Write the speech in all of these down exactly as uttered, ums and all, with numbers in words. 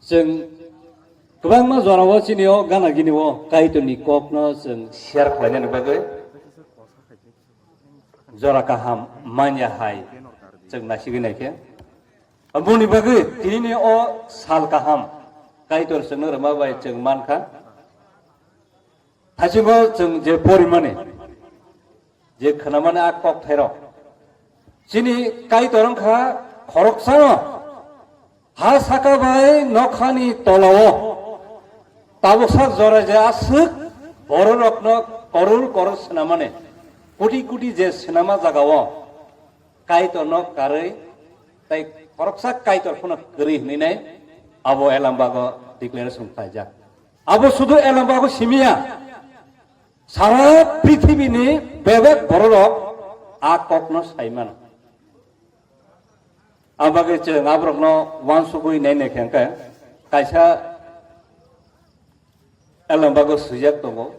Chwng kwbangma jorao chini o gana gini o Kaitorni kokno chwng share khlainani bagwi jora kaham manya hai chwng naisigwi naikhe. Aboni bagwi tinini o sal kaham Kaitor chwngno rwma bai chwng mankha. Thaisingo chwng je porimani, je khwnamani a kokthairok. Chini Kaitor wngkha khoroksano ha saka bai nokhani tolao tabuksak jora je aswk bororokno koror koror swnamani, koti koti je swnama jagao Kaitorno karwi tei khoroksa Kaitor phano kwrwi hwnwi nai abo Elambago declaration khlaijak. Abo sudu Elambago simiya, sara prithibini bebak bororok a kokno sai mano. Abagwi chwng aborokno uansugwi nainai khe hwnkhe kaisa Elambago swijak tongo,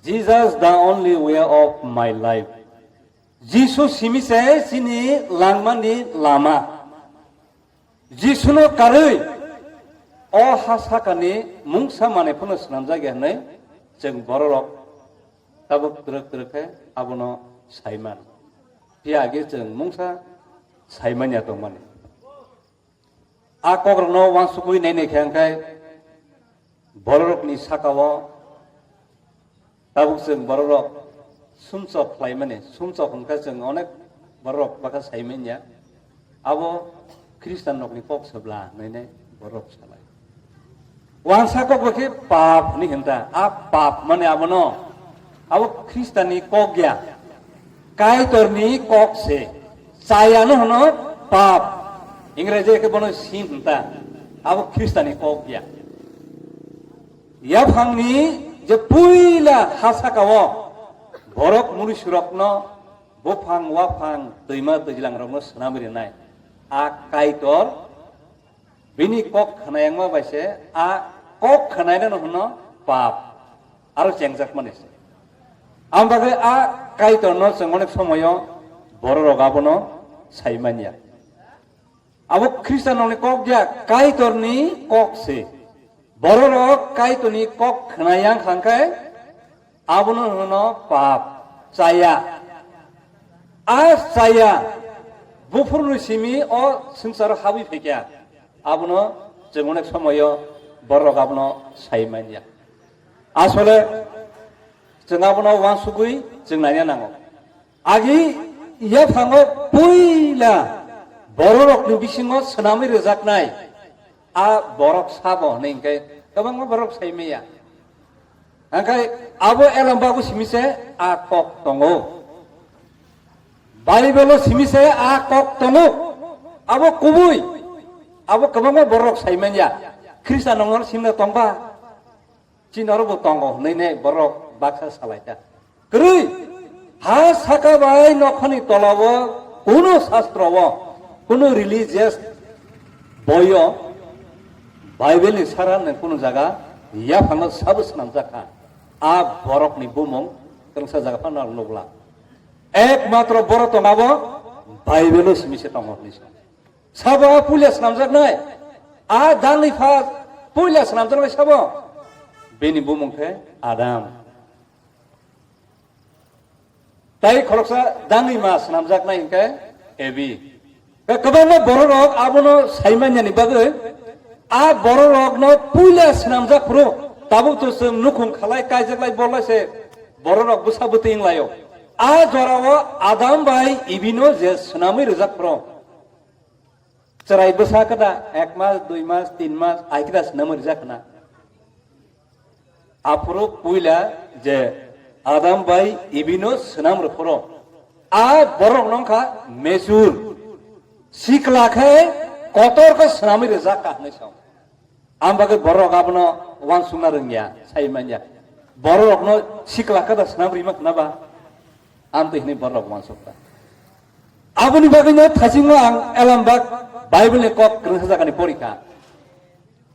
"Jesus the only way of my life." Jisu simi se chini langmani lama. Jisuno karwi o ha sakani mungsa manwi phano swnamjak ya hwnwi chwng bororok tabuk twrwk twrwk khe abono saiman. Phiya age chwng mungsa saimanya tongmani. A kokrokno uansugwi nainai khe hwnkhe bororokni sakao tabuk chwng bororok sumsok khlaimani, sumsok hwnkhe chwng onek bororok bakha saimanya. Abo Khristian rokni kok sebla hwnwi bororok salai. Uansa kok bai khe pap hwnwi hwnta. A pap mane abono, abo Khristianni kok ya. Kaitorni kok se. Chayano hwno pap. Ingreji khe bono sin hwnta. Abo Khristianni kok ya. Yaphangni je puila ha sakao borok munusurokno buphang, waphang, twima, twijlangrokno swnamwi rwnai. A Kaitor bini kok khwnayangma bai se a kok khwnainano hwno pap, aro chengjakmani se. Ang bagwi a Kaitorno chwng onek somoyo bororok abono sai manya. Abo Khristianrokni kok ya, Kaitorni kok se. Bororok Kaitorni kok khwnayang kha hwnkhe abono hwno pap, chaya. A chaya buphurni simi o swngcharo habwi phaikha. Abono chwng onek somoyo borok abono sai manya. Asole chwng abono uansugwi chwng naina nango. Agi yaphango puila bororokni bisingo swnamwi rwjaknai a borok sabo hwnwi hwnkhe kwbangma borok sai maya. Hwnkhe abo Elambago simi se a kok tongo. Bible-o simi se a kok tongo. Abo kubui. Abo kwbangma borok sai manya. Khristian nongno simna tongba? Chini oro bo tongo hwnwi ne borok baksa salai kha. Kwrwi, ha saka bai nokhani tolao kuno sastro-o, kuno religious boi-o, Bible-ni sara nang kuno jaga yaphango sabo swnamjak kha. A borokni bumung kwrwngsa jaga phano ang nukla. Ekmatro borok tongo abo Bible-o simi se tongo hwnwi sa. Sabo a puila swnamjaknai, a dangni pha puila swnamjaknai sabo. Bini bumung khe Adam. Tai khoroksa dangni ma swnamjaknai hwnkhe Evi. Khe kwbangma bororok abono saimanyani bagwi a bororokno puila swnamjak phuru tabuk to chwng nukhung khalai kaijaklai borlai se bororok bwsa bwtwi wnglaio. A jorao Adam bai Evino je swnamwi rwjak phuru Chwrai bwsa kwda ek mas, dui mas, tin mas, ai kwda swnamwi rijak khna. Aphuru puila je Adam bai Evino swnam rw phuru, a borok nong kha mesur, sikla khe kotor khe swnamwi rijak kha hwnwi sa. Ang bagwi borok abono uansukna rwngya, sai manya. Borokno sikla kwda swnam rima khna ba? Amtwi hwnwi borok uansukha. Aboni bagwino thasingo ang Elambak Bible-ni kok kwrwngsa jagani porikha.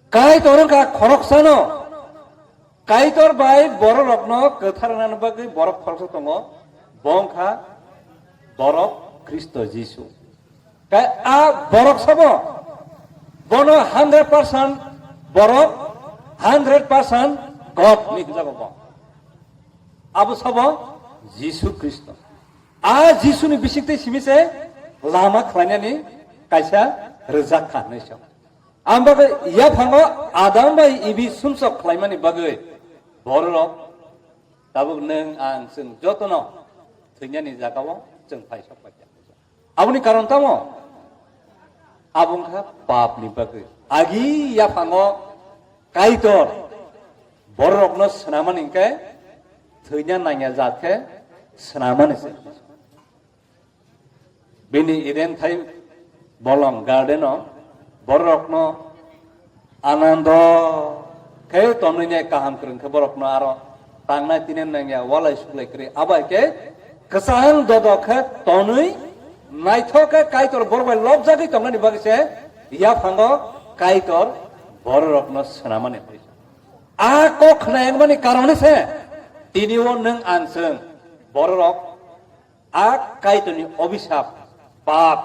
Kaitor wngkha khoroksano, Kaitor bai bororokno kwthar wngnani bagwi borok khoroksa tongo, bo wngkha borok Khristo Jisu. Khe a borok sabo Bono hundred percent borok, hundred percent God hinwi hwnjago bo. Abo sabo Jisu Khristo. A Jisuni bisingtwi simi se lama khlainani kaisa rwjak kha hinwi sa. Ang bagwi yaphango Adam bai Evi sumsok khlaimani bagwi bororok tabuk nwng ang chwng jotono thwinani jagao chwng phai sok paikha. Aboni karon tamo? Abo wngkha papni bagwi. Agi yaphango Kaitor bororokno swnamani hwnkhe thwina nangya jat khe swnamani se. Bini Eden thai bolong garden o bororokno anando khe tonwi ne kaham kwrwng khe borokno aro tangnai tinen nangya walai suklai kwrwi. Abo hai khe kwchang dodok khe tonwi naithok khe Kaitor borok bai lobjagwi tongnani bagwi se yaphango Kaitor bororokno swnamani hwnwi. A kok khna wngmani karon se tini o nwng ang chwng bororok a Kaitorni obisap, pap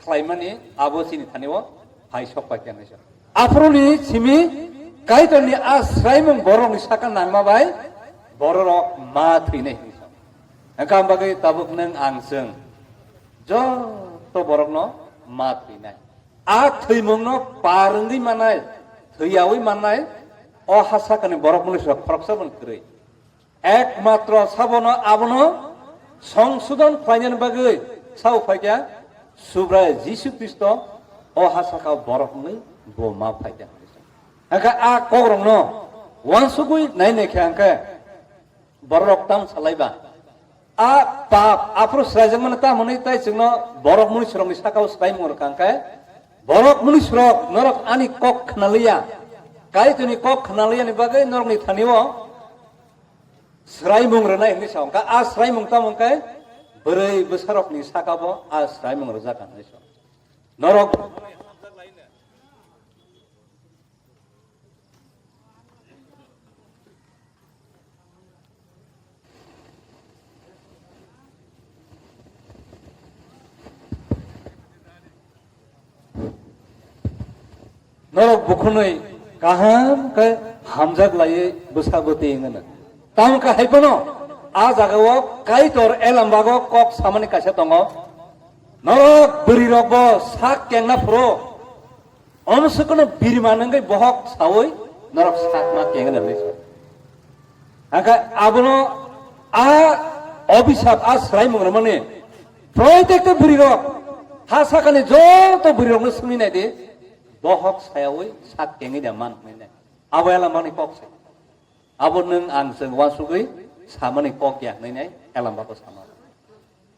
khlaimani abo chini thani o phai sok pai khe hinwi sa. Aphuruni simi Kaitorni a swraimung borokni saka nangma bai bororok ma thwinai hinwi sa. Wngkha bagwi tabuk nwng ang chwng joto borokno ma thwinai. A thwimungno par wngwi mannai, thwiyaui mannai, o ha sakani borok mwnwi srok khoroksa bono kwrwi. Ekmatro sabono abono songsodon khlainani bagwi sao phaikha Subrai Jisu Khristo o ha saka borok wngwi bo ma phaikha. Hakhe a kokrokno wansugwi nainai khe hwnkhe borok tam salaiba. A pap aphuru swraijakmani tamo hwnwi tai chwngno borok mwnwi srokni sakao swraimung rwkha hwnkhe borok mwnwi srok norok ani kok khnaliya, Kaitorni kok khnaliyani bagwi norokni thani o swraimung rwnai hinwi sa wngkha. A swraimung tamo hwnkhe bwrwi bwsarokni sakabo a swraimung rwjak hinwi sa. Norok Norok bukhunwi kaham khe hamjak laiwi bwsa bwtwi wngno. Tamo khe hai phano a jagao Kaitor Elambago kok samani kaisa tongo. Norok bwrwirokbo sak kengna phuru. Omo se kono birman wngwi bohok saui norok sakma kengna hinwi sa. Hake abono a obisap a swraimung rwmani proitekta bwrwirok ha sakani joto bwrwirokno swngwi naidi bohok sayaui sak kengwi da man hwnwi nai. Abo Elambani kok se. Abo nwng ang chwng uansugwi samani kok ya hwnwi nai Elambako sama.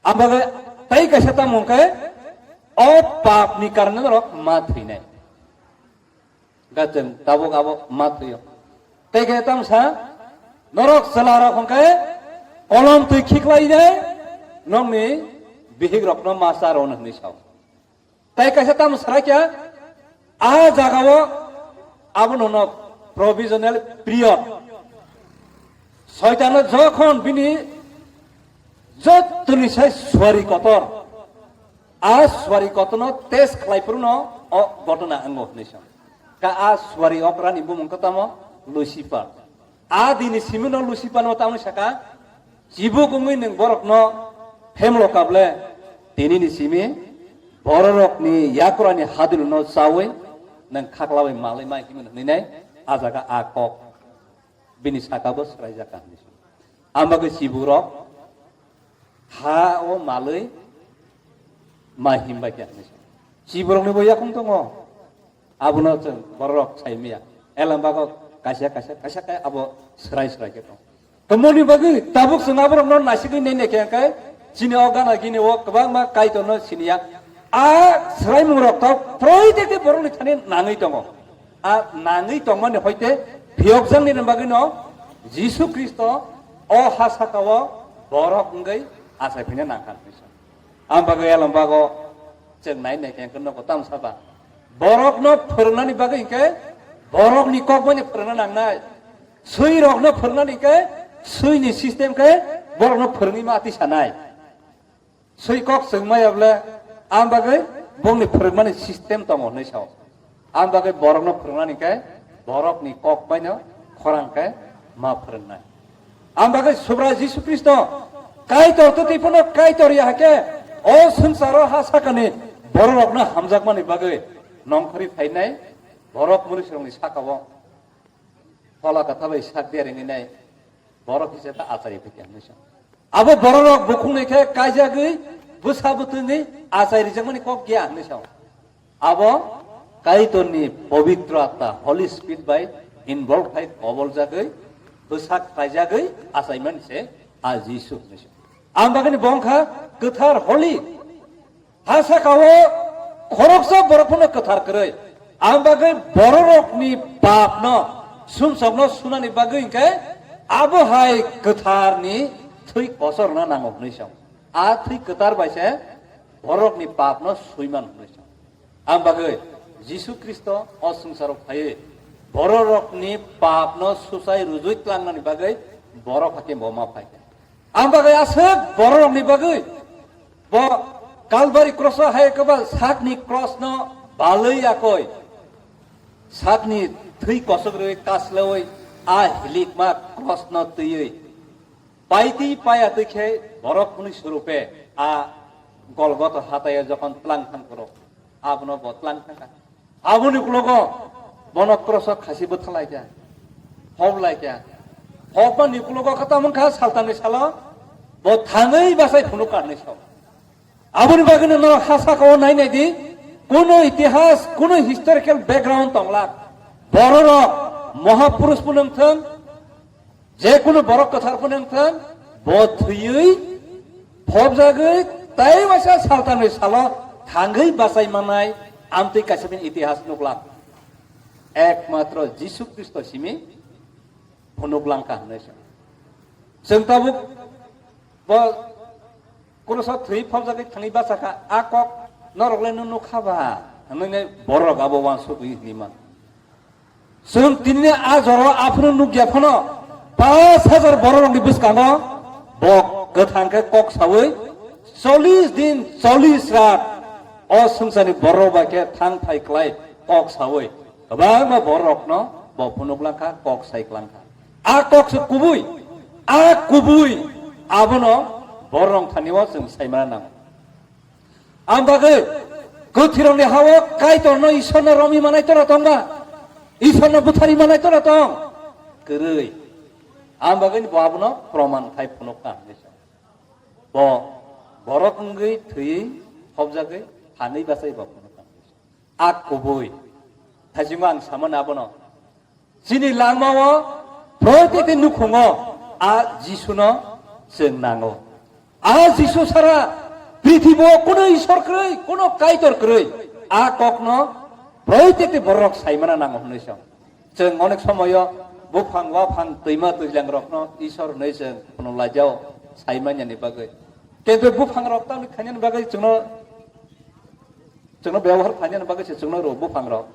Ang bagwi tei kaisa tamo hwnkhe o papni karone norok ma thwinai. Hwnkhe chwng tabuk abo ma thwio. Tei khe tamo sa norok chwlarok hwnkhe kolom twi khiklainai nokni bihikrokno ma cha rwno hwnwi sao. Tai kaisa tamo swraikha, a jagao abono hwno provisional period. Soitano jokhon bini jottoni sai suari kotor, a suari kotorno test khlai phuru no o gotona wngo hwnwi sa. Ka a suari okrani bumung khe tamo Lucifer. A dini simi no Lucifer no tamni saka, chibuk wngwi nwng borokno phemlo kable, tini ni simi bororokni yakurani hadulno chawi nwng khaklawi malwi mai himwi hwnwi nai, a jaga a kok bini saka bo swraijak ka hwnwi. Ang bagwi chibukrok ha o malwi ma himbai khe hinwi sa. Chiborokni bo yakung tongo. Abono chwng bororok sai maya. Elambago kaisa, kaisa, kaisa khe abo swrai, swrai khe tong. Tomoni bagwi tabuk chwng aborokno naisigwi nene khe hwnkhe chini o gana gini o kwbangma Kaitorno siniya. A swraimungrok to proiteki borokni thani nangwi tongo. A nangwi tongmani hoite phiyokjaknini bagwino Jisu Khristo o ha sakao borok wngwi achai phina nangkha hinwi sa. Ang bagwi elem bago chwng nai nai khe nogo tam saba. Borokno phwrwngnani bagwi hinkhe borokni kokmani phwrwngna nangnai. Swirokno phwrwngnani hinkhe swini system khe borokno phwrwngwi ma ati sanai. Swi kok chwng maya bole, ang bagwi bongni phwrwngmani system tongo hwnwi sao. Ang bagwi borokno phwrwngnani khe borokni kok baino khorang khe ma phwrwngnai. Ang bagwi Subrai Jisu Khristo Kaitor twtwi phano Kaitor ya khe o swngcharo ha sakani bororokno hamjakmani bagwi nongkhorwi phainai borok munisrokni sakao Phola kwtha bai sak dia ringwi nai, borok kisa ta achai phai khe hinwi sa. Abo bororok bukhukni khe kaijagwi bwsa bwtwngwi achai rijakmani kok ya hinwi sa. Abo Kaitorni Pobitro Atma, Holy Spirit bai involve khai koboljagwi bwsa kaijagwi achaimani se a Jisu hinwi sa. Ang bagwini bo wngkha kwthar, holy. Ha sakao khoroksa borok phano kwthar kwrwi. Ang bagwi bororokni papno, sumsokno sunani bagwi hwnkhe abo hai kwtharni thwi kochorna nango hwnwi sa. A thwi kwthar bai se bororokni papno suiman hwnwi sa. Ang bagwi Jisu Khristo o swngcharo phaiwi bororokni papno suchai rujui tlangnani bagwi borok hakhe bo ma phaikha. Ang bagwi aswk bororokni bagwi bo Kalbari kroso hai kwbal sakni krosno balwi yakoi sakni thwi kosok rwi kaslawi a hilikma krosno twiwi paitwi paya twi khe borok hwnwi surupe a Golgotha hataio jokhon tlang thang phuru abono bo tlang thangkha. Aboni uklogo bono kroso khasi bwtha lai kha, hob lai kha. Hobmani uklogo kha tamo wngkha saltangni salo bo thangwi bachai phunuk karni sok. Aboni bagwino norok ha sakao nai nai di, kuno itihas, kuno historical background tongla. Bororok mohapurush phano wngthung, je kunu borok kwthar phano wngthung, bo thwiwi phobjagwi tei waisa saltangni salo thangwi bachai manai amtwi kaisa bini itihas nukla. Ekmatro Jisu Khristo simi phunuk langkha hwnwi sa. Chwng tabuk bo kroso thwi phobjagwi thangwi bachakha, a kok norok le nung nukha ba? Hwnwi borok abo uansugwi hwnwi man. Chwng tini a joro aphuru nukya phano pash hajar bororokni bwskango bo kwthang khe kok sawi chollish din chollish rat o swngcharni borok bai khe thang phai klai kok sawi kwbangma bororokno bo phunuk langkha, kok sai klangkha. A kok se kubui, a kubui abono bororok thani o chwng saimana nango. Ang bagwi kwthwirokni ha-o Kaitorno, Isorno romwi manai tora tong ba? Isorno bwtharwi manai tora tong? Kwrwi. Ang bagwi bo abono proman khai phunukna hinwi sa. Bo borok wngwi thwiwi phobjagwi thangwi bachai bo phunukna hinwi sa. A kubui. Thaisingo ang samani abono. Chini langmao proiteki nukhungo a Jisuno chwng nango. A Jisu sara prithibo kuno Isor kwrwi, kuno Kaitor kwrwi. A kokno proiteki borok saimana nango hwnwi sa. Chwng onek somoyo buphang, waphang, twima, twijlangrokno Isor hwnwi chwng phunuk laijao saimanyani bagwi. Kintu buphangrok tamni khainani bagwi chwngno Chwngno byabohar khlainani bagwi se chwngno rw buphangrok.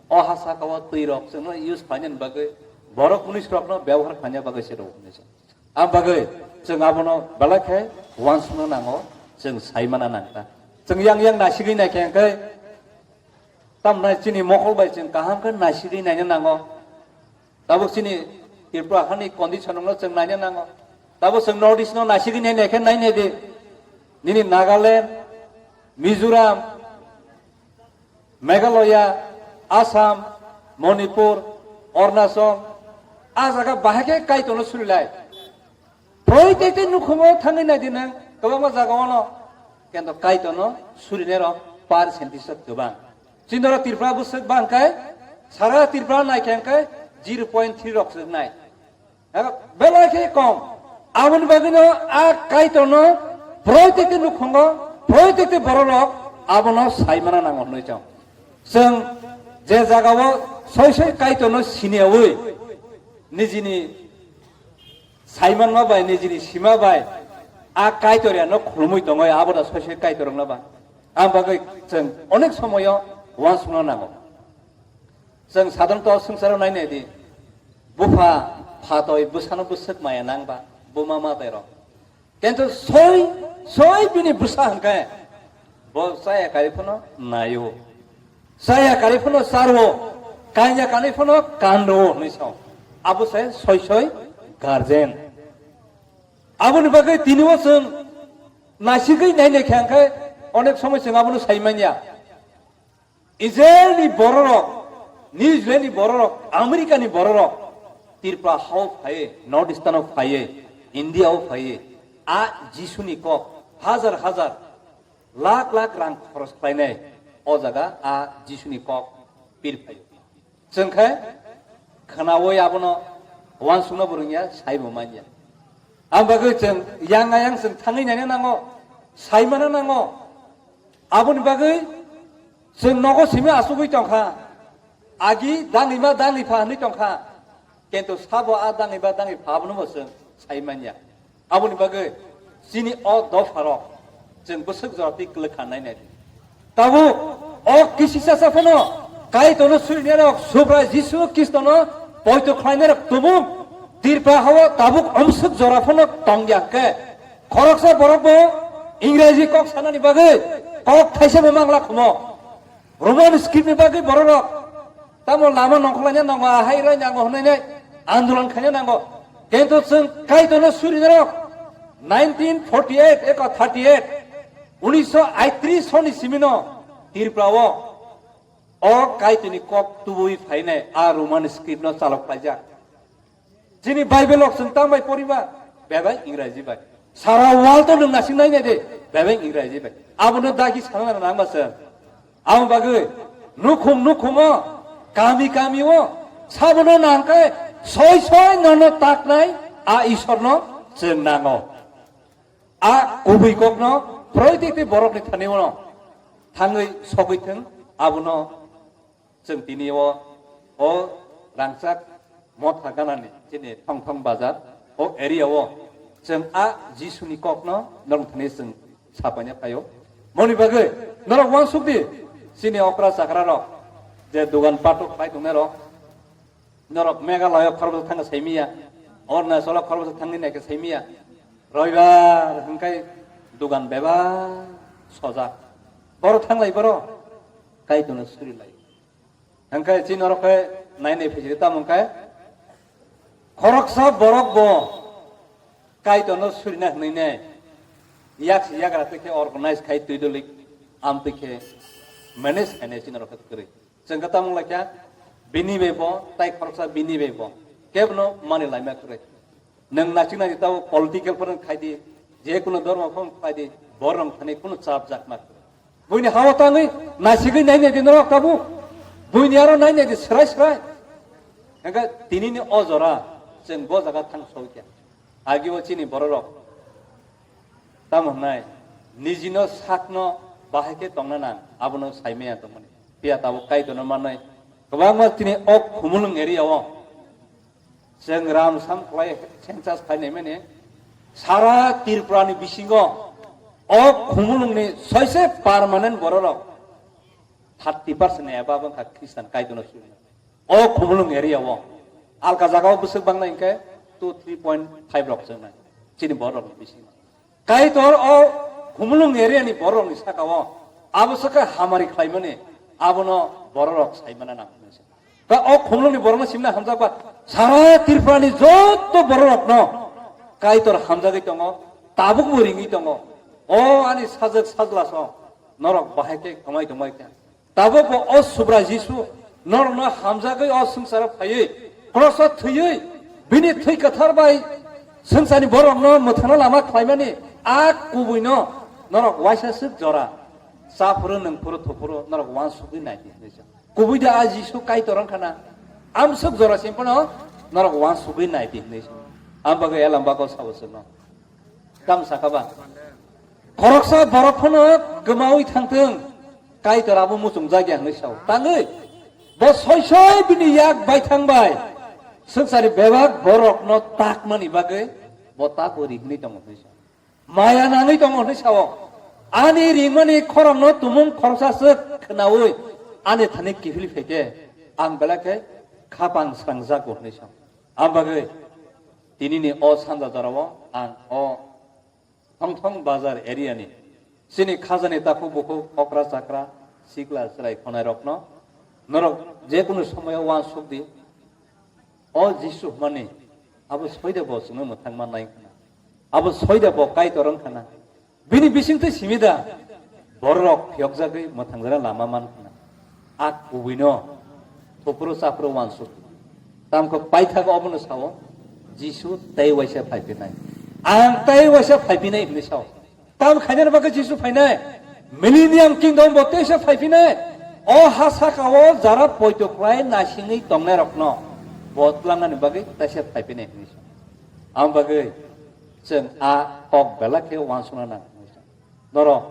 O ha saka o twirok chwngno use khlainani bagwi borok munisrokno byabohar khlaina bagwi se rw hwnwi sa. Ang bagwi chwng abono belai khe uansukna nango, chwng saimana nangkha. Chwng yang yang naisigwi naikhe hwnkhe tamni chini mokol bai chwng kaham khe naisigwi naina nango. Tabuk chini Tripura hani condition no chwng naina nango. Tabuk chwng North East no naisigwi nai naikhe nai nai di. Nini Nagaland, Mizoram, Meghalaya, Assam, Manipur, Arunachal, a jaga bahai khe Kaitorno surilai. Proiteki nukhungo thangwi nai di nang kwbangma jaga ono. Kintu Kaitorno surinairok percentage kwbang. Chini oro Tripura bwswk bang khe, sara Tripura nai khe hwnkhe zero point three rok swk nai. Ego belai khe kom. Aboni bagwino a Kaitorno proiteki nukhungo, proiteki bororok abono saimana nango hwnwi chong. Chwng je jagao soi soi Kaitorno siniyawi nijini saimanma bai, nijini sima bai a Kaitor yano khulumwi tongwi abo da soi soi Kaitor wngna ba. Ang bagwi chwng onek somoyo uansukna nango. Chwng sadhonto swngcharo nai nai di, bupha phatoi bwsano bwswk maya nang ba, buma ma tei rok. Kintu soi, soi bini bwsa hwnkhe bo chaya kari phano naio. Chaya kanwi phano charwo, kanya kanwi phano kanrwo hwnwi sao. Abo se soi soi guardian. Aboni bagwi tini o chwng naisigwi nainai khe, hwnkhe onek somoi chwng abono sai manya. Israel ni bororok, New Zealand ni bororok, America ni bororok, Tripura hao phaiye, North Eastern o phaiye, India o phaiye, a Jisu ni kok hajar hajar, lakh lakh rang khoros khlainai o jaga a Jisu ni kok pir phaio. Chwng khe khnaui abono uansukna bo rwngya, saibo manya. Ang bagwi chwng yang ayang chwng thangwi naina nango, saimana nango. Aboni bagwi chwng nogo simi asugwi tongkha. Agi dangima dangipha hwnwi tongkha. Kintu sabo a dangima dangipha abono bo chwng sai manya. Aboni bagwi chini o dopharok chwng bwswk jora twi kwlwkha nainai. Tabuk o kisi chasa phano Kaitorno surinai rok Subrai Jisu Khristono poito khlainai rok tumung Tripura hao tabuk omswk jora phano tongya khe khoroksa borok bo Ingreji kok sanani bagwi kok thaisa bo mangla khomo. Roman script ni bagwi bororok tamo lama nongkhorlaina nango, ahai roi nango hwnwi andolon khaina nango. Kintu chwng Kaitorno surinarok nineteen forty-eight eko thirty-eight, unisho aitris soni simino Tripura o o Kaitorni kok tubui phainai a Roman script no chalok paijak. Chini Bible rok chwng tang bai poriba, bebai Ingreji bai. Sara world o nwng nasing nai nai de, bebai Ingreji bai. Abono dagi sana nang ba chwng. Abo bagwi nukhung nukhung o, kami kami o, sabono nang khe soi soi nono taknai a Ishorno chwng nango. A kubui kokno proitekti borokni thani uno thangwi sogwi thwng abono. Chwng tini o, o rangchak motha ganani chini Thongthong bazar o area o chwng a Jisuni kokno norok thani chwng sapaina phaio. Moni bagwi norok uansuk di chini okra chakra rok je dogan patok khlai tongnai rok, norok Meghalaya khoroksa thangna saimiya, Arunachal khoroksa thangni naikhe saimiya, roibar hwnkhe dogan bebak sojak. Boro thanglai boro Kaitorno surilai. Hwnkhe chini norok khe nai nai phai tamo hwnkhe khoroksa borok bo Kaitorno surina hwnwi ne yak si yagra twi khe organize khai twi dolik am twi khe manage khainai chini norok khe kwrwi. Chwng khe tamo lai kha bini bai bo tai khoroksa bini bai bo kebono mani laima kwrwi. Nwng naisik naisik tabo political phano khai di, je kuno dhormo phano khai di, borok thani kuno chap jak ma. Buini hawa tangwi naisigwi nai nai di norok tabuk. Buini aro nai nai di srai srai. Hingke tini ni o jora chwng bo jaga thang soi kha. Agi o chini bororok tamo hnai nijino sakno bahai khe tongna nang abono saimaya tongmani. Piya tabuk Kaitorno mannai kwbangma tini o Khumulwng area o Chwng ram sam khlai census khlainai mani sara Tripura ni bisingo o Khumulwng ni soise permanent bororok thirty percent ni above wngkha Christian Kaitorno suri. O Khumulwng area o alka jaga o bwswk bangnai hwnkhe two three point five rok chwngnai chini bororok ni bisingo. Kaitor o Khumulwng area ni borok ni saka o abo se khe hamari khlaimani abono borok rok saimana nang hwnwi se. Ka o Khumulwng ni borok no simna hamjak ba sara Tripura ni joto borok rok no Kaitor hamjagwi tongo, tabuk bo ringwi tongo. O ani sajwk sajla song norok bahai khe kwmai tongbai kha. Tabuk bo o Subrai Jisu norokno hamjagwi o swngcharo phaiwi, kroso thwiwi, bini thwi kwthar bai swngcharni borokno mwthangna lama khlaimani a kubuino norok waisa swk jora cha phuru, nwng phuru, thu phuru norok uansugwi nai di hwnwi sa. Kubui da a Jisu Kaitor wng khana, amswk jora simi phano norok uansugwi nai di hwnwi sa. Ang bagwi elam bago sabo chwngno. Tamo saka ba? Khoroksa borok phano kwmaui thangthwng, Kaitor abo muchungjak ya hwnwi sao. Tangwi bo soi soi bini yak baithang bai swngcharni bebak borokno takmani bagwi bo tako ri hwnwi tongo hwnwi sao. Maya nangwi tongo hwnwi sao. Ani ringmani khorokno tumung khoroksa swk khnaui ani thani kiphil phaikhe ang belai khe khapang srangjago hwnwi sao. Ang bagwi tinini o sanja jorao ang o Thongthong bazar area ni chini khajani takhuk bukhuk okra chakra sikla chwrai khonai rokno, norok je kunu somoyo uansuk di, o Jisu hwnmani abo soida bo chwngno mwthang mannai khna, abo soida bo Kaitor wng khna, bini bisingtwi simi da bororok phiyokjagwi mwthangjana lama man khna. A kubuino thupro chapro uansuk. Tamkhe paithago obono sao, Jisu tei waisa phaiphinai. Ang tei waisa phaiphinai hwnwi sao. Tam khainani bagwi Jisu phainai. Millennium Kingdom bo teisa phaiphinai. O ha sakao jara poito khlai nasingwi tongnairokno bo twlangnani bagwi teisa phaiphinai hwnwi sao. Ang bagwi chwng a kok belai khe uansukna nang hwnwi sao. Norok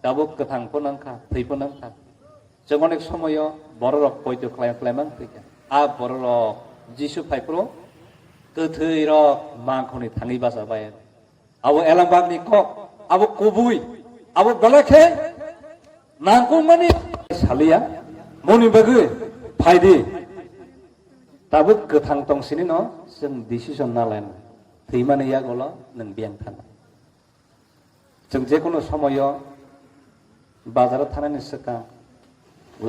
tabuk kwthang phano wngkha, thwi phano wngkha. Chwng onek somoyo bororok poito khlai khlai mang thwikha. A bororok Jisu phaiphuru kwthwirok mangkhoni thangwi bacha bai. Abo elambakni kok, abo kubui, abo belai khe nangkukmani saliya, moni bagwi phaidi. Tabuk kwthang tong sini no chwng decision na laina. Thwimani yagulo nwng biyang thana. Chwng je kono somoyo bazaro thanani swkang,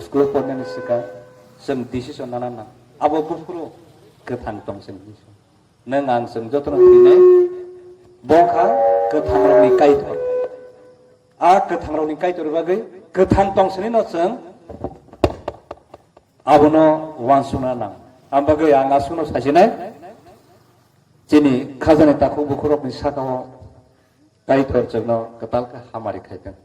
school pornani swkang, chwng decision nana nang. Abo buphuru kwthang tong chwng hinwi sa. Nwng ang chwng jotono thwinai, bo kha kwthangrokni Kaitor. A kwthangrokni Kaitor bagwi kwthang tong sini no chwng abono uansukna nang. Ang bagwi ang aswkno sasinai, chini khajani takhuk bukhurokni sakao Kaitor chwngno kwtal khe hamari khaithwng.